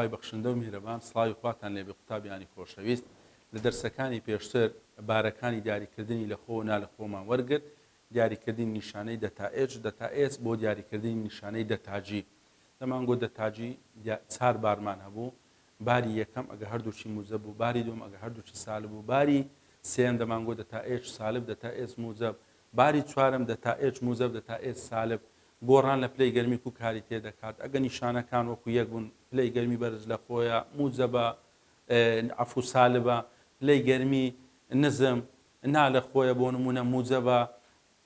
خوای بەخشندە و میهرەبان سڵاوی خواتان لێبێ قوتابیانی خۆشەویست لە دەرسەکانی پێشتر بارەکانی دیاریکردنی لە خۆ و نا لە خۆمان وەرگرت دیاریکردنی نیشانەی دەتا H دەتا S بۆ دیاریکردنی نیشانەی دەتا G دەمانگۆ دەتا G چار بارمان هەبوو باری یەکەم ئەگە هەردووکی موجەب بوو باری دووەم ئەگە هەردووکی سالب بوو باری سێیەم دەمانگۆ دەتا H سالب دەتا S موجەب باری چوارەم دەتا H موجەب دەتا S سالب گۆڕان لە پلەی گەرمی کو کاری تێ دەکات ئەگە نیشانەکان وەکو یەک بوون پلەی گەرمی بەرز لە خۆیە موجەبە عەفو سالبە پلەی گەرمی نزم نا لە خۆیە بۆ نمونە موجەبە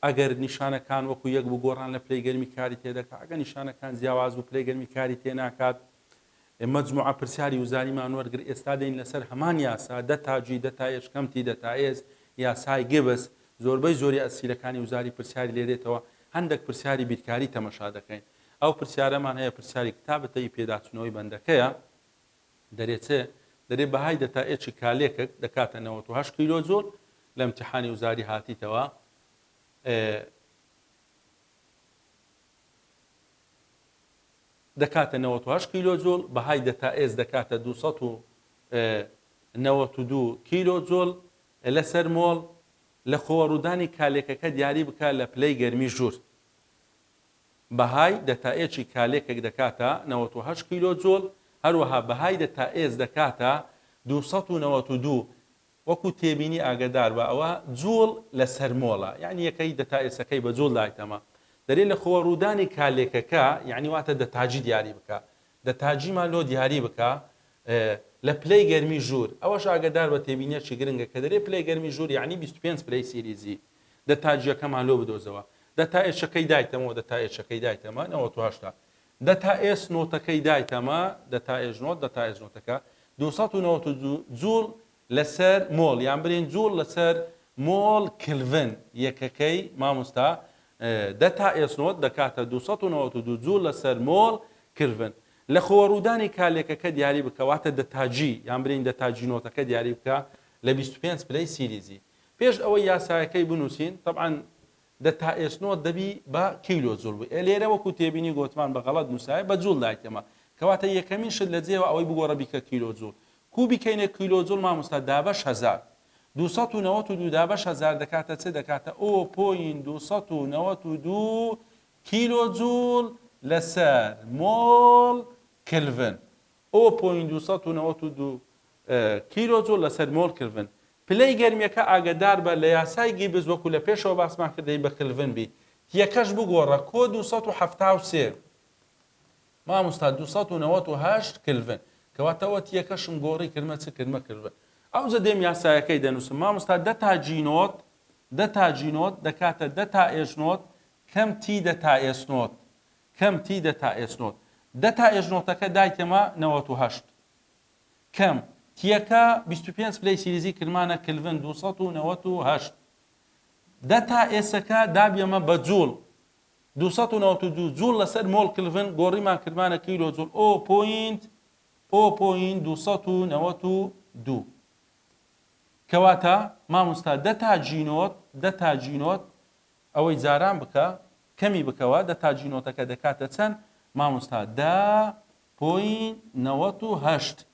ئەگەر نیشانەکان وەکو یەک بوو گۆڕان لە پلەی گەرمی کاری تێ دەکات ئەگە نیشانەکان جیاواز بوو پلەی گەرمی کاری تێ ناکات مەجموعە پرسیاری وزاریمان وەرگر ئێستا دێین لەسەر هەمان یاسا دە تا G دە تا H کەم T دە تا S یاسای گبس زۆربەی زۆری ئەسیلەکانی وزاری پرسیاری لێ دێتەوە هەندێک پرسیاری بیرکاری تەمەشا دەکەین ئەو پرسیارەمان هەیە پرسیاری کتابەتە ی پێداچونەوەی بەندەکەیە دەرێ چ دەرێ بەهای دە تا H کالێکەک دەکاتە 98 کیلۆ جۆل لە امتحانی وزاری هاتیتەوە دەکاتە 98 کیلۆ جۆل، بەهای دەتا S دەکاتە 292 کیلۆ جۆل لەسەر مۆڵ، لە خۆوەڕوودانی کالێکەکە دیاری بکە لە پلەی گەرمی ژوور. بەهای دەتا H ی کالێکێک دەکاتە 98 کیلۆ جۆل، هەروەها بەهای دەتا S دەکاتە 292 وەکو تێبینی ئاگەداربە ئەوە جوڵ لەسەر مۆڵە یەعنی یەکەی دەتا S ەکەی بە جوڵ دایتەمە دەرێ لە خۆوە ڕوودانی کالێکەکە یەعنی واتە دەتا G دیاری بکە دەتا G مان لۆ دیاری بکە لە پلەی گەرمی ژوور ئەوەش ئاگەدار بە تێبینیەکی گرنگە کە دەرێ پلەی گەرمی ژوور یەعنی 25 پلەی سیلیزی دەتا G یەکەمان لۆ بدۆزەوە دەتا H ەکەی دایتەمەوە دەتا H ەکەی دایتەمە 98 دەتا S نۆتەکەی دایتەمە دەتا H نۆت دەتا S نۆتەکە 292 جوڵ لەسەر مۆڵ یان برێن جوڵ لەسەر مۆڵ کلڤن یەکەکەی مامۆستا دە تا S نۆت دەکاتە 292 جوڵ لەسەر مۆڵ کلڤن لە خۆوەڕوودانی کالێکەکە دیاری بکە واتە دە تا G یان برێن دە تا G نۆتەکە دیاری بکە لە 25 پلەی سیلیزی پێش ئەوەی یاسایەکەی بنووسین تەبعەن دە تا S نۆت دەبی بە کیلۆ جوڵ بوو ئێ لێرە وەکو تێبینی گۆتمان بە غەڵەت نووسایە بە جوڵ دایتەمە کەواتە یەکەمین شت لە جێوە ئەوەی بگۆڕە بیکە کیلۆ جوڵ کو بیکەینە کیلۆ جوڵ مامۆستا دابەش هەزار 292 دابەش هەزار دەکاتە چ دەکاتە o point 292 کیلۆ جوڵ لەسەر مۆڵ کلڤن o point 292 کیلۆ جوڵ لەسەر مۆڵ کلڤن. پلەی گەرمیەکە ئاگەداربە لە یاسای گیبز وەکو لە پێشەوە باسمان کرد دەی بە کلڤن بی تیەکەش بگۆڕە کۆ 273 مامۆستا 298 کلڤن کەواتە ئەوە تیەکەشم گۆڕی کردمە چ کردمە کلڤن ئەوجە دێم یاسایەکەی دەنووسم مامۆستا دە تا G نۆت دە تا G نۆت دەکاتە دە تا H نۆت کەم T دە تا S نۆت کەم T دە تا S نۆت دە تا H نۆتەکە دایتەمە 98 کەم، T یەکە 25 پلەی سیلیزی کرمانە کلڤن 298 دە تا S ەکە دابیەمە بە جوڵ 292 جوڵ لەسەر مۆڵ کلڤن گۆڕیمان کرمانە کیلۆ جوڵ o point o point 292 کەواتە مامۆستا دە تا G نۆت دە تا G نۆت ئەوەی جاران بکە کەمی بکەوە دە تا G نۆتەکە دەکاتە چەند مامۆستا دە point 98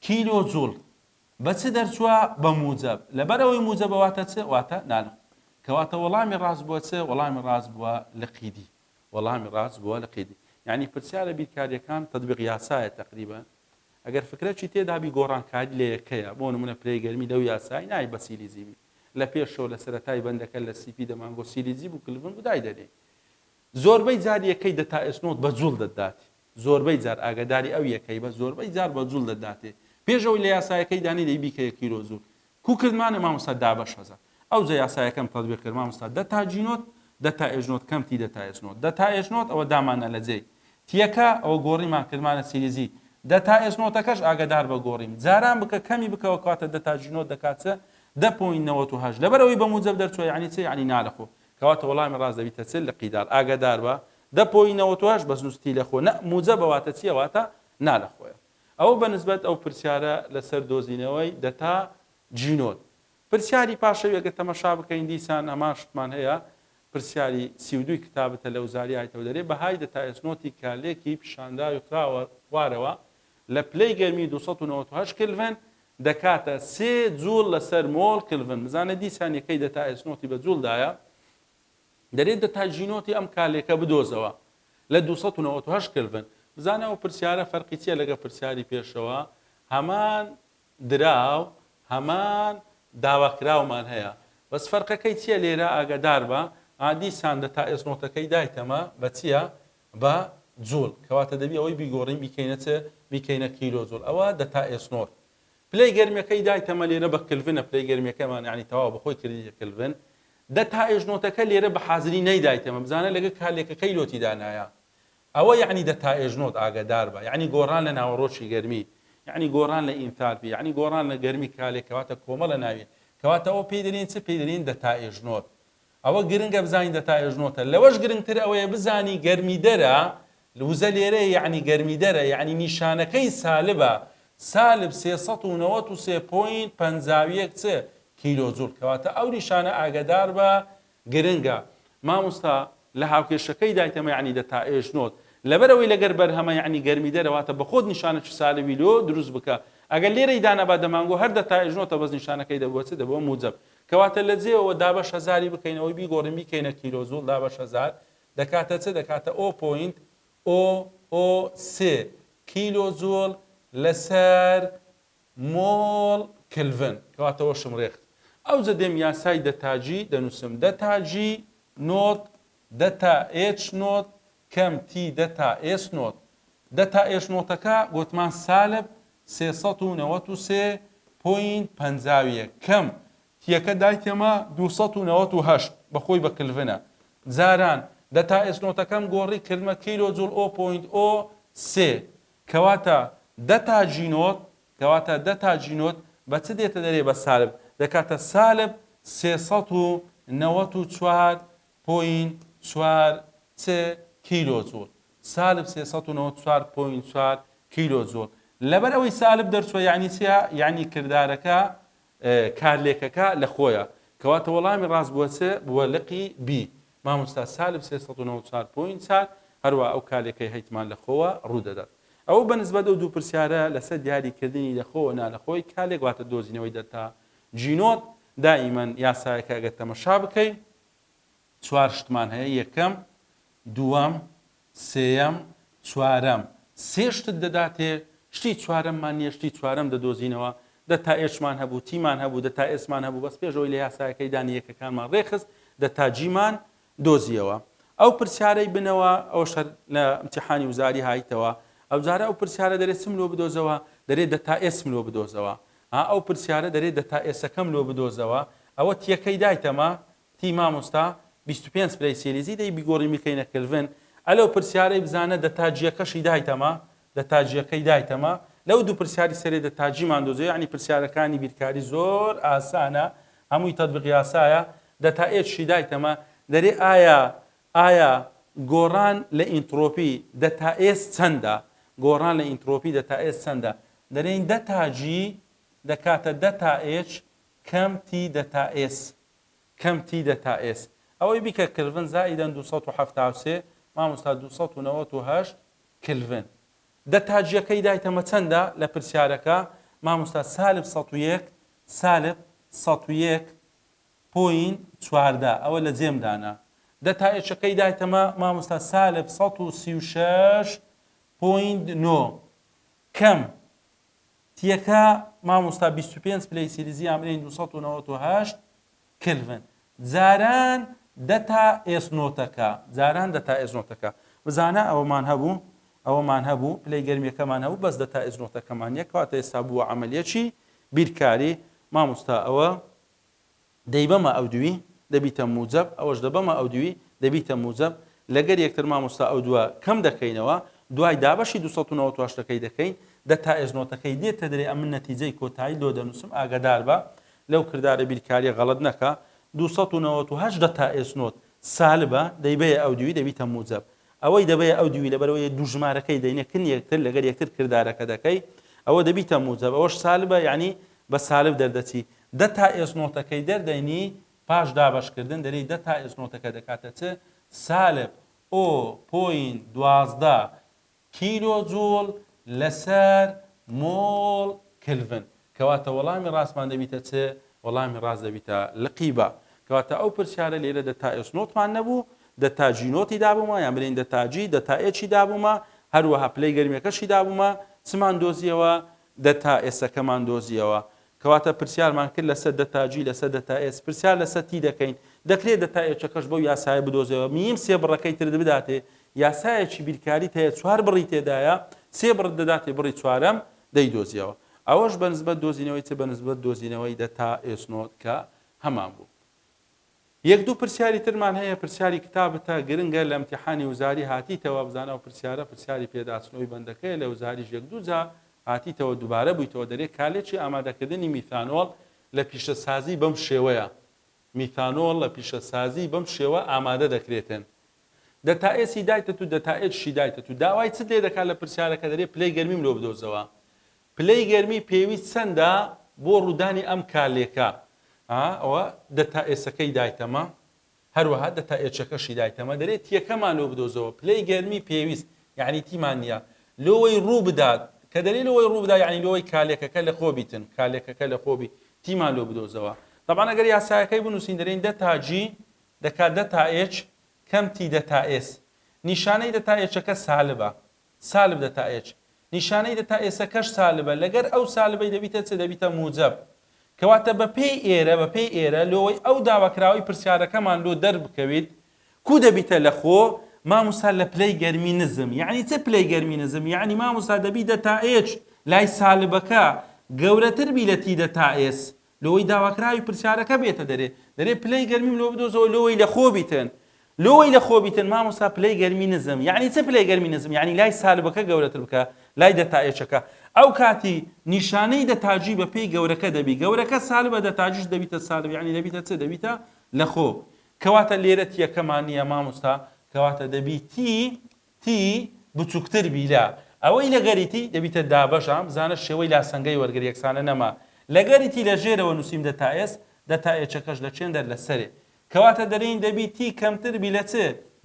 کیلۆ جوڵ بە چ دەرچووە بە موجەب لەبەر ئەوەی موجەبە واتە چ واتە نالە کەواتە وەڵامی ڕاست بووە چ وەڵامی ڕاست بووە لقی D وەڵامی ڕاست بووە لقی D یعنی پرسیارە بیرکاریەکان تطبیق یاسایە تقریبا ئەگەر فکرەکی تێدابی گۆڕانکاری لە یەکەیە بۆ نمونە پلەی گەرمی لەو یاسای نای بە سیلیزی بی لە پێشەوە لە سەرەتای بەندەکە لە CP دەمانگۆ سیلیزی بوو کلڤن بوو دایدەنێ زۆربەی جار یەکەی دە تا S نۆت بە جوڵ دەتداتێ زۆربەی جار ئاگەداری ئەو یەکەی بە زۆربەی جار بە جوڵ دەتداتێ پێش ئەوەی لە یاسایەکەی دانی دەی بیکەیە کیلۆ جوڵ کو کردمانە مامۆستا دابەش هەزار ئەوجا یاسایەکەم تەتبیق کرد مامۆستا دە تا G نۆت دە تا H نۆت کەم T دە تا S نۆت دە تا H نۆت ئەوە دامانە لە جێی T یەکە ئەوە گۆڕیمان کردمانە سیلیزی دە تا S نۆتەکەش ئاگەدار بە گۆڕیم جاران بکە کەمی بکەوە کەواتە دە تا G نۆت دەکات چ دە point 98 لەبەر ئەوەی بە موجەب دەرچووە یعنی چ یعنی نالەخۆ کەواتە وەڵامی ڕاست دەبیتە چ لقی دال ئاگەدار بە دە point 98 بەس نووستی لەخۆ نە موجەبە واتە چییە واتە نا لەخۆیە ئەوە بە نسبەت ئەو پرسیارە لەسەر دۆزینەوەی دەتا G نۆت. پرسیاری پاشەوی ئەگەر تەمەشا بکەین دیسان هەمان شتمان هەیە پرسیاری 32 ی کتابتە لە وزاری ئایتەوە دەرێ بەهای دەتا S نۆتی کالێکی پیشانداوی خراوە خوارەوە. لە پلەی گەرمی 298 کلڤن دەکاتە سێ جووڵ لەسەر مۆڵ کلڤن. بزانە دیسان یەکەی دەتا S naught ی بە جووڵ دایە. دەرێ دەتا G naught ی ئەم کارلێکە بدۆزەوە لە 298 کلڤن. بزانە ئەو پرسیارە فەرقی چییە لەگە پرسیاری پێشەوە؟ هەمان دراو هەمان داواکراومان هەیە بەس فەرقەکەی چییە لێرە ئاگاداربە ئا دیسان دەتا S naught ەکەی دایتەمە بە چییە بە جوڵ کەواتە دەبی ئەوەی بیگۆڕین بیکەینە چ بیکەینە کیلۆ جوڵ ئەوە دەتا S naught پلەی گەرمیەکەی دایتەمە لێرە بە کلڤنە پلەی گەرمیەکەمان یعنی تەواو بەخۆی کردیتە کلڤن دەتا H naught ەکە لێرە بە حازری نەیدایتەمە بزانە لەگە کارلێکەکەی لۆتی دانایە ئەوە یەعنی دەتا H naught ئاگەداربە یەعنی گۆڕان لە ناوەڕۆکی گەرمی یەعنی گۆڕان لە ئینثالپی یەعنی گۆڕان لە گەرمی کالێک کەواتە کۆمەڵە ناوی کەواتە ئەوە پێی دەلێین چ پێی دەلێین دەتا H naught ئەوە گرنگە بزانین دەتا H naught ە لەوەش گرنگتر ئەوەیە بزانی گەرمیدەرە وزە لێرەیە یەعنی گەرمیدەرە یەعنی نیشانەکەی سالبە سالب 393 point 51 چ کیلۆ جوڵ کەواتە ئەو نیشانە ئاگەداربە گرنگە مامۆستا لە هاوکێشەکەی دایتەمە یەعنی دەتا H naught لەبەر ئەوەی لەگەر بەرهەمە یەعنی گەرمی دەرە واتە بەخۆت نیشانەکی سالبی لۆ دروست بکە ئەگەر لێرەی دانابا دەمانگۆ هەر دەتا H naught ە بەس نیشانەکەی دەبووە چ دەبووە موجەب کەواتە لە جێوەوە دابەش هەزاری بکەین ئەوەی بیگۆڕین بیکەینە کیلۆ جوڵ دابەش هەزار دەکاتە چ دەکاتە O point O O سێ کیلۆ جوڵ لەسەر مۆڵ کلڤن کەواتە وەشم ڕێخت ئەوجە دێم یاسای دەتا G دەنووسم دەتا G naught دەتا H naught کەم T دەتا S naught دەتا H naught ەکە گۆتمان سالب 393 point 51 کەم T یەکە دایتەمە 298 بەخۆی بە کلڤنە جاران دەتا S naught ەکەم گۆڕی کردمە کیلۆ جوڵ O point O سێ کەواتە دەتا G naught کەواتە دەتا G naught بە چ دێتە دەرێ بە سالب دەکاتە سالب 394 point چوار چ کیلۆ جوڵ سالب 394 point چوار کیلۆ جوڵ لەبەر ئەوەی سالب دەرچوە یعنی چیە یعنی کردارەکە کارلێکەکە لە خۆیە کەواتە وەڵامی ڕاست بووە چ بووە لقی B مامۆستا سالب 394 point چار هەروا ئەو کارلێکەی هەیتمان لە خۆوە ڕوو دەدات ئەوە بە نسبەت ئەو دوو پرسیارە لەسەر دیاری کردنی لە خۆوە نا لە خۆی کارلێک واتە دۆزینەوەی دەتا G naught دائیمەن یاسایەکە ئەگەر تەمەشا بکەی چوار شتمان هەیە یەکەم دووەم سێیەم چوارەم سێ شتت دەداتێ شتی چوارەممان نییە شتی چوارەم دەدۆزینەوە دەتا H مان هەبوو T مان هەبوو دەتا S مان هەبوو بەس پێش ئەوەی لە یاسایەکەی دانی یەکەکانمان ڕێکخست دەتا G مان دۆزیەوە ئەو پرسیارەی بنەوە ئەوەش هەر لە امتحانی وزاری هایتەوە ئەوجارە ئەو پرسیارە دەرێ چم لۆ بدۆزەوە دەرێ دەتا S م لۆ بدۆزەوە ها ئەو پرسیارە دەرێ دەتا S ەکەم لۆ بدۆزەوە ئەوە T یەکەی دایتەمە T مامۆستا 25 پلەی سێلیزی دەی بیگۆڕین بیکەینە کلڤن ئەلەو پرسیارەی بزانە دەتا G یەکەشی دایتەمە دەتا G یەکەی دایتەمە لەو دوو پرسیاری سەرێ دەتا G مان دۆزیەوە یەعنی پرسیارەکانی بیرکاری زۆر ئاسانە هەمووی تەتبیق یاسایە دەتا H شی دایتەمە دەرێ ئایا ئایا گۆڕان لە ئینترۆپی دەتا S چەندە گۆڕان لە ئینترۆپی دەتا S چەندە دەرێین دەتا G دەکاتە دەتا H کەم T دەتا S کەم T دەتا S ئەوەی بیکە کلڤن زائیدەن 273 مامۆستا 298 کلڤن دەتا G یەکەی دایتەمە چەندە لە پرسیارەکە مامۆستا سالب 101 سالب 101 point 14 ئەوە لە جێم دانا دەتا H ەکەی دایتەمە مامۆستا سالب 136 point 9 کەم T یەکە مامۆستا 25 پلەی سیلیزی ئامرین 298 کلڤن جاران دەتا S naught ەکە جاران دەتا S naught ەکە بزانە ئەوەمان هەبوو ئەوەمان هەبوو پلەی گەرمیەکەمان هەبوو بەس دەتا S naught ەکەمان نیە کەواتە ئێستا بووە عەمەلیەکی بیرکاری مامۆستا ئەوە دەیبەمە ئەو دووی دەبیتە موجەب ئەوەش دەبەمە ئەو دووی دەبیتە موجەب لەگەر یەکتر مامۆستا ئەو دووە کەم دەکەینەوە دوای دابەشی 298 ەکەی دەکەین دەتا S naught ەکەی دێتە درێ ئەمن نەتیجەی کۆتایی لۆ دەنووسم ئاگادار بە لەو کردارە بیرکاریە غەڵەت نەکا 298 دەتا S naught سالبە دەیبەیە ئەو دووی دەبیتە موجەب ئەوەی دەبەیە ئەو دووی لەبەرئەوەی دوو ژمارەکەی دەینێ کن یەکتر لەگەر یەکتر کردارەکە دەکەی ئەوە دەبیتە موجەب ئەوەش سالبە یعنی بە سالب دەردەچی دە تا S naught ەکەی دەردەینی پاش دابەشکردن دەرێی دە تا S naught ەکە دەکاتە چ سالب O point 12 کیلۆ جوڵ. لەسەر مۆڵ کلڤن. کەواتە وەڵامی ڕاستمان دەبیتە چ؟ وەڵامی ڕاست دەبیتە لقی بە. کەواتە ئەو پرسیارە لێرە دەتا S naught مان نەبوو، دەتا G naught ی دابوومە یان بلێین دەتا G، دەتا H ی دابوومە، هەروەها پلەی گەرمیەکەشی دابوومە، چمان دۆزیەوە؟ دەتا S ەکەمان دۆزیەوە. کەواتە پرسیارمان کرد لەسەر دەتا G لەسەر دەتا S، پرسیار لەسەر T دەکەین، دەکرێت دەتا H ەکەش بەو یاسایە بدۆزێەوە، میم سێ بڕەکەی ترت بداتێ، یاسایەکی بیرکاریت هەیە چوار بڕی تێدایە، سێ بڕت دەداتێ بڕی چوارەم دەیدۆزیەوە. ئەوەش بە نسبەت دۆزینەوەی چ؟ بە نسبەت دۆزینەوەی دەتا S naught کە هەمان بوو. یەک دوو پرسیاری ترمان هەیە پرسیاری کتابتە گرنگە لە امتحانی وزاری هاتیتەوە بزانە ئەو پرسیارە پرسیاری پێداچنەوەی بەندەکەیە لە وزاریش یەک دوو جا هاتیتەوە دوبارە بویتەوە دەرێ کالێکی ئامادەکردنی میثانۆڵ لە پیشەسازی بەم شێوەیە میثانۆڵ لە پیشەسازی بەم شێوە ئامادە دەکرێتن دەتا S ی دایتەت و دەتا H شی دایتەت و داوای چت لێ دەکات لە پرسیارەکە دەرێ پلەی گەرمیم لۆ بدۆزەوە پلەی گەرمی پێویست چەندە بۆ ڕوودانی ئەم کارلێکە؟ ئەوە دەتا S ەکەی دایتەمە هەروەها دەتا H ەکەشی دایتەمە دەرێ T یەکەمان لۆ بدۆزەوە پلەی گەرمی پێویست یعنی T مان نییە لۆوەی ڕوو بدات کە دەرێ لۆوەی ڕوو بدات یعنی لۆوەی کالێکەکە لە خۆ بیتن کالێکەکە لە خۆ بی T مان لۆ بدۆزەوە طبعا ئەگەر یاسایەکەی بنووسین دەرێین دەتا G دەکات دەتا H کەم T دەتا S نیشانەی دەتا H ەکە سالبە سالب دەتا H نیشانەی دەتا S ەکەش سالبە لەگەر ئەو سالبەی دەبیتە چ دەبیتە موجەب کەواتە بە پێی ئێرە بە پێی ئێرە لۆوەی ئەو داواکراوەی پرسیارەکەمان لۆ دەربکەویت کو دەبیتە لە خۆ ماموستا لە پلەی گەرمی نزم یەعنی چ پلەی گەرمی نزم یەعنی ماموستا دەبی دەتا H لای سالبەکە گەورەتر بی لە T دەتا S لۆوەی داواکراوی پرسیارەکە بێتە دەرێ دەرێ پلەی گەرمیم لۆ بدۆزەوە لۆوەی لە خۆ بیتن لۆوەی لە خۆ بیتن مامۆستا پلەی گەرمی نزم یعنی چ پلەی گەرمی نزم یعنی لای سالبەکە گەورەتر بکە لای دەتا H ەکە ئەو کاتی نیشانەی دەتا G بە پێی گەورەکە دەبی گەورەکە سالبە دەتا G ش دەبیتە سالب یعنی دەبیتە چ دەبیتە لە خۆ کەواتە لێرە T یەکەمان نییە مامۆستا کەواتە دەبی T T بچوکتر بی لە ئەوەی لەگەری T دەبیتە دابەش ئا بزانە شێوەی لاسەنگەی وەرگر یەکسانە نەما لەگەری T لە ژێرەوە نوسیم دەتا S دەتا H ەکەش لە چێندەر لە سەرێ کەواتە دەرێین دەبی T کەمتر بی لە چ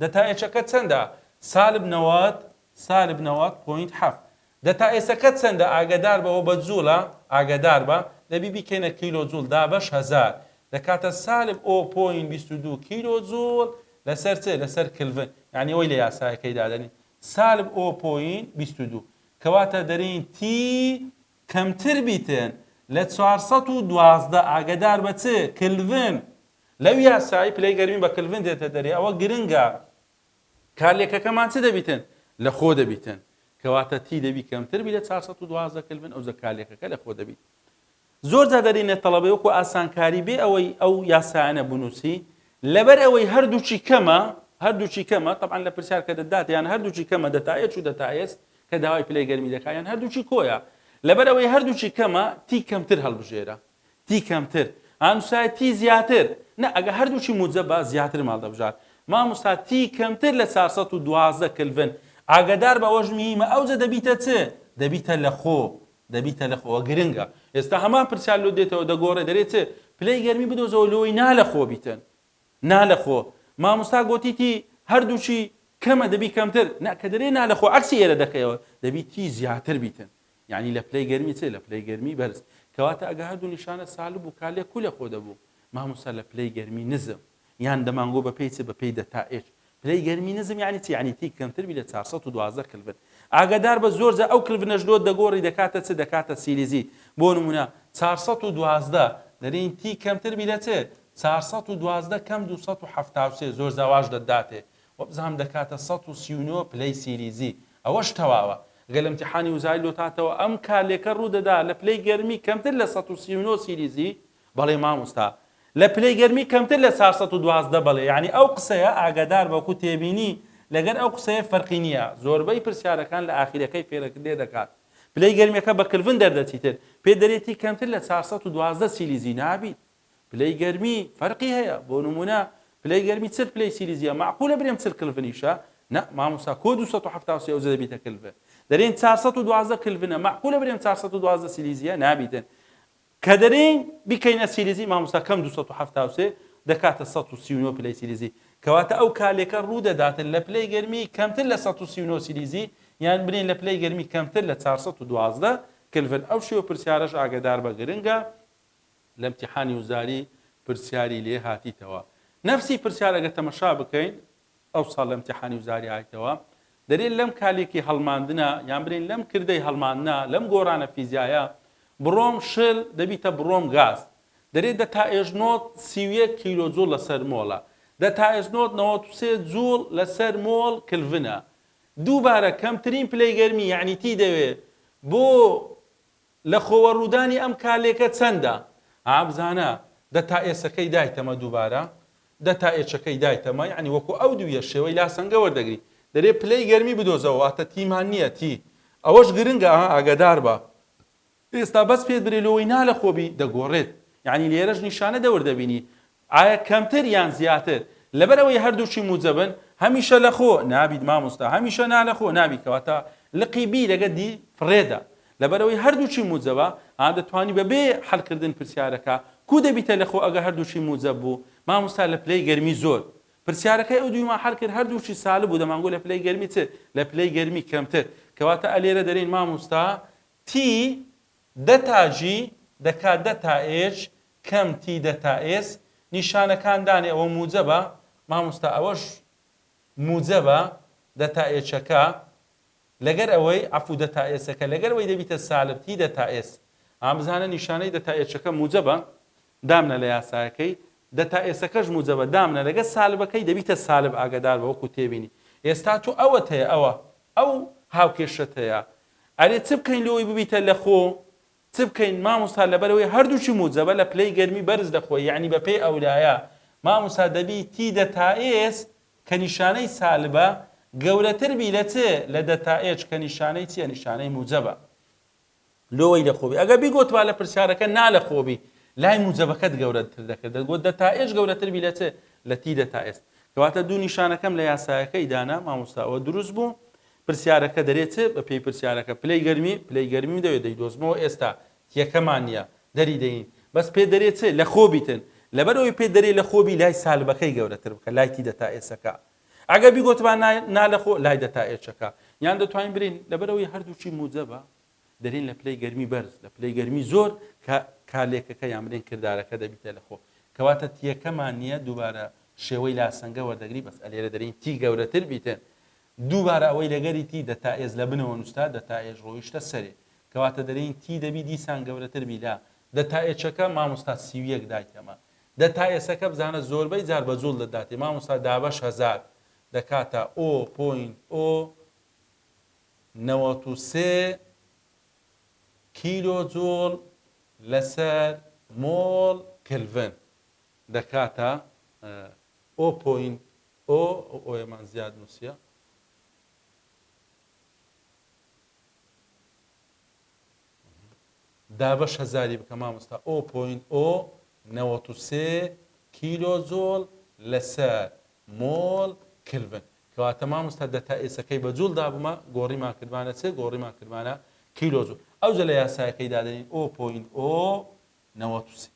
دەتا H ەکە چەندە سالب 90 سالب 90 point 7 دەتا S ەکە چەندە ئاگەدار بە ئەوە بە جوڵە ئاگەدار بە دەبی بیکەینە کیلۆ جوڵ دابەش هەزار دەکاتە سالب o point 22 کیلۆ جوڵ لەسەر چ لەسەر کلڤن یعنی ئەوەی لە یاسایەکەی دادەنین سالب o point 22 کەواتە دەرێین T کەمتر بیتن لە 412 ئاگەدار بە چ کلڤن لەو یاسایی پلەی گەرمی بە کلڤن دێتە دەرێ ئەوە گرنگە کارلێکەکەمان چ دەبیتن؟ لە خۆ دەبیتن. کەواتە T دەبی کەمتر بی لە 412 کلڤن ئەوجە کارلێکەکە لە خۆ دەبیت. زۆر جار دەرینە تەڵەبەی وەکو ئاسانکاری بێ ئەوەی ئەو یاسایانە بنووسی لەبەر ئەوەی هەردووکی کەمە هەردووکی کەمە طبعا لە پرسیار کە دەدات یان هەردووکی کەمە دەتا H و دەتا S کە داوای پلەی گەرمی دەکا یان هەردووکی کۆیە لەبەر ئەوەی هەردووکی کەمە T کەمتر هەڵبژێرە T کەمتر ئامسای T زیاتر نا ئەگە هەردووکی موجەبە زیاتر ماڵ دەبژارد مامۆستا T کەمتر لە 412 کلڤن ئاگادار بە ئەوەش مهیمە ئەوجە دەبیتە چ دەبیتە لە خۆ دەبیتە لە خۆ گرنگە ئێستا هەمان پرسیار لۆ دێتەوە دەگۆڕێ دەرێ چ پلەی گەرمی بدۆزەوە لۆی نا لە خۆ بیتن نا لە خۆ مامۆستا گۆتیتی هەردووکی کەمە دەبی کەمتر نا کە دەرێ نا لە خۆ عەکسی ئێرە دەکەیەوە دەبی T زیاتر بیتن یانی لە پلەی گەرمی چ لە پلەی گەرمی بەرز کەواتە ئەگە هەردوو نیشانە سالب بوو کارلێک کو لە خۆ دەبوو مامۆستا لە پلەی گەرمی نزم یان دەمانگۆ بە پێی چ بە پێی دەتا H پلەی گەرمی نزم یانی چی یانی T کەمتر بی لە 412 کلڤن ئاگادار بە زۆر جا ئەو کلڤنەش لۆت دەگۆڕی دەکاتە چ دەکاتە سیلیزی بۆ نمونە 412 دەرێین T کەمتر بی لە چ 412 کەم 273 زۆر جا واش دەتداتێ وەبزانم دەکاتە 139 پلەی سیلیزی ئەوەش تەواوە گەر لە امتحانی وزاری لۆت هاتەوە ئەم کارلێکە ڕوودەدا لە پلەی گەرمی کەمتر لە 139 سیلیزی بەڵێ مامۆستا لە پلەی گەرمی کەمتر لە 412 بەڵێ یانی ئەو قسەیە ئاگادار بە وەکو تێبینی لەگەر ئەو قسەیە فەرقی نییە زۆربەی پرسیارەکان لە ئاخیرەکەی فێرەکرد لێ دەکات پلەی گەرمیەکە بە کلڤن دەردەچیتر پێ دەرێتی کەمتر لە 412 سیلیزی نابیت پلەی گەرمی فەرقی هەیە بۆ نمونە پلەی گەرمی 40 پلەی سیلیزیە مەعقولە برێم 40 کلڤنیشە نا مامۆستا کۆ 273 ئەوجە دەبیتە کلڤن دەرێن 412 کلڤنە مەعقولە برێم 412 سیلیزیە نابیتن کە دەرێین بیکەینە سیلیزی مامۆستا کەم 273 دەکاتە 139 پلەی سیلیزی کەواتە ئەو کارلێکە ڕوو دەداتن لە پلەی گەرمی کەمتر لە 139 سیلیزی. یان برێن لە پلەی گەرمی کەمتر لە 412 کلڤن. ئەو شێوە پرسیارەش ئاگەداربە گرنگە لە امتحانی وزاری پرسیاری لێ هاتیتەوە. نەفسی پرسیار ئەگەر تەمەشا بکەین ئەوساڵ لە امتحانی وزاری هایتەوە دەرێ لەم کالێکی هەڵماندنە یان برێن لەم کردەی هەڵماندنە لەم گۆڕانە فیزیایە بڕۆم شل دەبیتە بڕۆم گاز دەرێ دە تا ئێژ نۆت 31 کیلۆ جوڵ لەسەر مۆڵە دە تا ئێس نۆت 93 جوڵ لەسەر مۆڵ کلڤنە دووبارە کەمترین پلەی گەرمی یەعنی T دەوێ بۆ لە خۆوە ڕوودانی ئەم کارلێکە چەندە؟ ها بزانە دە تا ئێسەکەی دایتەمە دووبارە دە تا ئێچەکەی دایتەمە یەعنی وەکو ئەو دوویە شێوەی لاسەنگە وەردەگری دەرێ پلەی گەرمی بدۆزەوە واتە T مان نییە T ئەوەش گرنگە ها ئاگادار بە ئێستا بەس پێت برێ لۆوەی نا لە خۆبی دەگۆڕێت یەعنی لێرەش نیشانە دەور دەبینی ئایا کەمتر یان زیاتر لەبەر ئەوەی هەردووکی موجەبن هەمیشە لەخۆ نابیت مامۆستا هەمیشە نا لەخۆ نابی کەواتە لقی B لەگە D فڕێدە لەبەرئەوەی هەردووکی موجەبە ها دەتوانی بەبێ حەلکردن پرسیارەکە کو دەبیتە لەخۆ ئەگە هەردووکی موجەب بوو مامۆستا لە پلەی گەرمی زۆر پرسیارەکەی ئەو دوویمان حەل کرد هەردووکی سالب بوو دەمانگۆ لە پلەی گەرمی چ لە پلەی گەرمی کەمتر کەواتە ئەلێرە دەرێین مامۆستا T دە تا G دەکا دە تا H کەم T دە تا S نیشانەکان دانێ ئەوە موجەبە مامۆستا ئەوەش موجەبە دە تا H ەکە لەگەر ئەوەی عەفو دە تا S ەکە لەگەر ئەوەی دەبیتە سالب T دە تا S ئا بزانە نیشانەی دە تا H ەکە موجەبە دامنە لە یاسایەکەی دە تا S ەکەش موجەبە دامنە لەگەر سالبەکەی دەبیتە سالب ئاگەدار بە وەکو تێبینی ئێستا تۆ ئەوەت هەیە ئەوە ئەو هاوکێشەت هەیە ئەرێ چ بکەین لۆی ببیتە لەخۆ چ بکەین مامۆستا لەبەرئەوەی هەردووکی موجەبە لە پلەی گەرمی بەرز لەخۆی یەعنی بەپێی ئەولایە مامۆستا دەبی T دە تا S کە نیشانەی سالبە گەورەتر بی لە چ لە دە تا H کە نیشانەی چیە نیشانەی موجەبە لۆوەی لەخۆبی ئەگەر بیگۆتبا لە پرسیارەکە نا لەخۆبی لای موجەبەکەت گەورەتر دەکرد دەتگۆت دە تا H گەورەتر بی لە چ لە T دە تا S کەواتە دوو نیشانەکەم لە یاسایەکەی دانا مامۆستا ئەوە دروست بوو پرسیارەکە دەرێ چ؟ بە پێی پرسیارەکە پلەی گەرمی، پلەی گەرمیم دەوێ دەیدۆزمەوە ئێستا T یەکەمان نیە دەری دەین بەس پێت دەرێ چ؟ لە خۆ بیتن لەبەر ئەوەی پێت دەرێ لە خۆ بی لای سالبەکەی گەورەتر بکە لای T دە تا S ەکە ئەگەر بیگۆتبا نا نا لە خۆ لای دە تا H ەکە یان دەتوانین برێین لەبەر ئەوەی هەردووکی موجەبە دەرێن لە پلەی گەرمی بەرز لە پلەی گەرمی زۆر کە کارلێکەکە یان برێن کردارەکە دەبیتە لە خۆ کەواتە T یەکەمان نییە دووبارە شێوەی لاسەنگە وەردەگری بەس ئەلێرە دەرێین T گەورەتر بیتن دووبارە ئەوەی لەگەری T دە تا S لە بنەوە نوسرا دە تا H ڕۆیشتە سەرێ کەواتە دەرێین T دەبی دیسان گەورەتر بی لە دە تا H ەکە مامۆستا 31 دایتەمە دە تا S ەکە بزانە زۆربەی جار بە جوڵ دەداتێ مامۆستا دابەش هەزار دەکاتە O point O 93 کیلۆ جوڵ لەسەر مۆڵ کلڤن دەکاتە O point O ئەو ئۆیەمان زیاد نووسیە. دابەش هەزاری بکە مامۆستا O point O 93 کیلۆ جۆڵ لەسەر مۆڵ کلڤن کەواتە مامۆستا دە تا S ەکەی بە جوڵ دابوومە گۆڕیمان کردمانە چ گۆڕیمان کردمانە کیلۆ جوڵ ئەوجە لە یاسایەکەی دادەنین O point O 93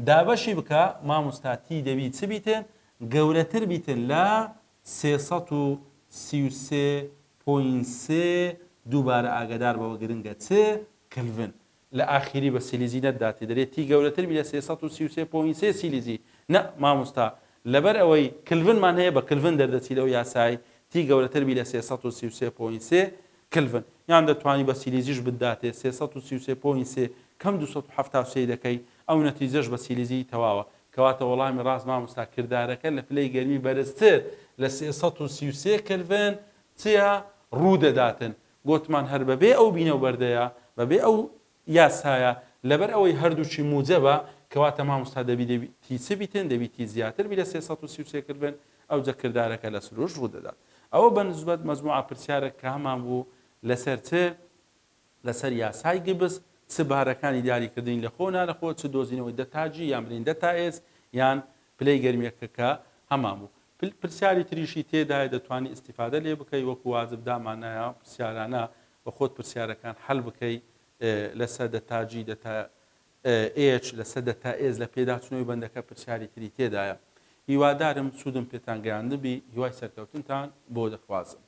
دابەشی بکە مامۆستا T دەبی چ بیتن گەورەتر بیتن لە 333 point سێ دووبارە ئاگەدار بەوە گرنگە چ کلڤن لە ئاخیری بە سیلیزی نەتداتێ دەرێ T گەورەتر بی لە 333 point سێ سیلیزی نە مامۆستا لەبەر ئەوەی کلڤنمان هەیە بە کلڤن دەردەچی لەو یاسای T گەورەتر بی لە 333 point سێ کلڤن یان دەتوانی بە سیلیزیش بتداتێ 333 point سێ کەم 273 دەکەی ئەو نەتیجەش بە سیلیزی تەواوە. کەواتە وەڵامی ڕاست مامۆستا کردارەکە لە پلەی گەرمی بەرزتر لە 333 کلڤن چیە؟ ڕوودەداتن. گۆتمان هەر بەبێ ئەو بینە و بەردەیە، بەبێ ئەو یاسایە، لەبەر ئەوەی هەردووکی موجەبە، کەواتە مامۆستا دەبی دەبی T چ بیتن؟ دەبی T زیاتر بی لە 333 کلڤن، ئەوجە کردارەکە لە سروشت ڕوودەدات. ئەوە بە نسبەت مەجموعە پرسیارێک کە هەمان بوو لەسەر چ؟ لەسەر یاسای گبس، چ بارەکانی دیاریکردنی لەخۆ و نالەخۆ، چ دۆزینەوەی دە تا G یان بلێین دە تا S یان پلەی گەرمیەکە کە هەمان بوو. پرسیاری تریشی تێدایە دەتوانی ئیستیفادە لێ بکەی وەکو واجب دامانایە پرسیارانە بە خۆت پرسیارەکان حەل بکەی لەسەر دە تا G دە تا H لەسەر دە تا S لە پێداچونەوەی بەندەکە پرسیاری تری تێدایە. هیوادارم سودم پێتان گەیاندبی هیوای سەرکەوتنتان بۆ دەخوازم.